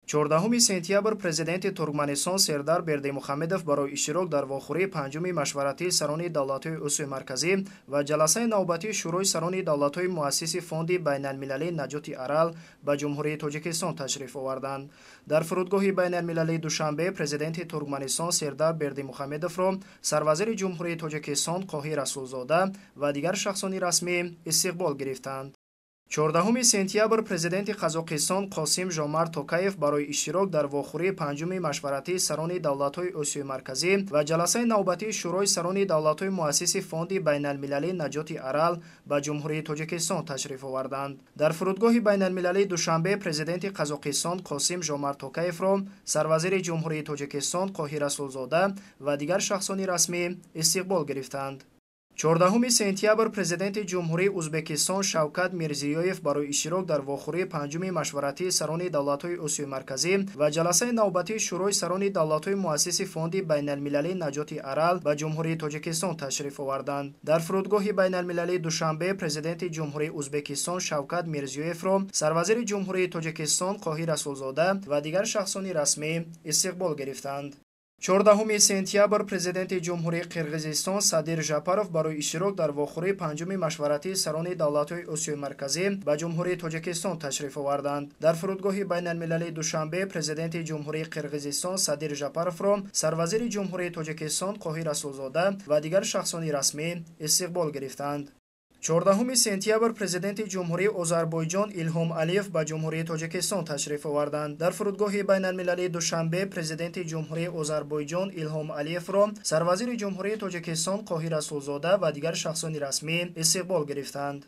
14 сентябр президенти Туркманистон Сердар Бердимухамедов барои иштирок дар вохӯрии панҷуми машваратии сарони давлатҳои Осиёи Марказӣ ва ҷаласаи навбатии Шӯрои сарони давлатҳои муассиси Фонди байналмилалии наҷоти Арал ба Ҷумҳурии Тоҷикистон ташриф оварданд. Дар фурудгоҳи байналмилалии Душанбе президенти Туркманистон Сердар Бердимухамедовро сарвазири Ҷумҳурии Тоҷикистон Қоҳир Расулзода ва дигар шахсони расмӣ истиқбол гирифтанд. 14 сентябр президенти Қазоқистон Қосим Жомарт Токаев барои иштирок дар вохӯрии панҷуми машваратии сарони давлатҳои Осиёи Марказӣ ва ҷаласаи навбатии Шӯрои сарони давлатҳои муассиси Фонди байналмилалии наҷоти Арал ба Ҷумҳурии Тоҷикистон ташриф оварданд. Дар фурудгоҳи байналмилалии Душанбе президенти Қазоқистон Қосим Жомарт Токаевро сарвазири Ҷумҳурии Тоҷикистон Қоҳир Расулзода ва дигар шахсони расмӣ истиқбол гирифтанд. 14 сентябр президенти Ҷумҳурии Узбекистон Шавкат Мирзиёев барои иштирок дар вохӯрии панҷуми машваратии сарони давлатҳои Осиёи Марказӣ ва ҷаласаи навбатии Шӯрои сарони давлатҳои муассиси Фонди байналмилалии наҷоти Арал ба Ҷумҳурии Тоҷикистон ташриф оварданд. Дар фурудгоҳи байналмилалии Душанбе президенти Ҷумҳурии Узбекистон Шавкат Мирзиёевро сарвазири Ҷумҳурии Тоҷикистон Қоҳир Расулзода ва дигар шахсони расмӣ истиқбол гирифтанд. 14 сентябр президенти Ҷумҳурии Қирғизистон Садир Жапаров барои иштирок дар вохӯрии панҷуми машваратии сарони давлатҳои Осиёи Марказӣ ба Ҷумҳурии Тоҷикистон ташриф оварданд. Дар фурудгоҳи байналмилалии Душанбе президенти Ҷумҳурии Қирғизистон Садир Жапаровро сарвазири Ҷумҳурии Тоҷикистон Қоҳир Расулзода ва дигар шахсони расмӣ истиқбол гирифтанд. 14 сентябр президенти Ҷумҳурии Озарбойҷон Илҳом Алиев ба Ҷумҳурии Тоҷикистон ташриф оварданд. Дар фурудгоҳи байналмилалии Душанбе президенти Ҷумҳурии Озарбойҷон Илҳом Алиевро сарвазири Ҷумҳурии Тоҷикистон Қоҳир Расулзода ва дигар шахсони расмӣ истиқбол гирифтанд.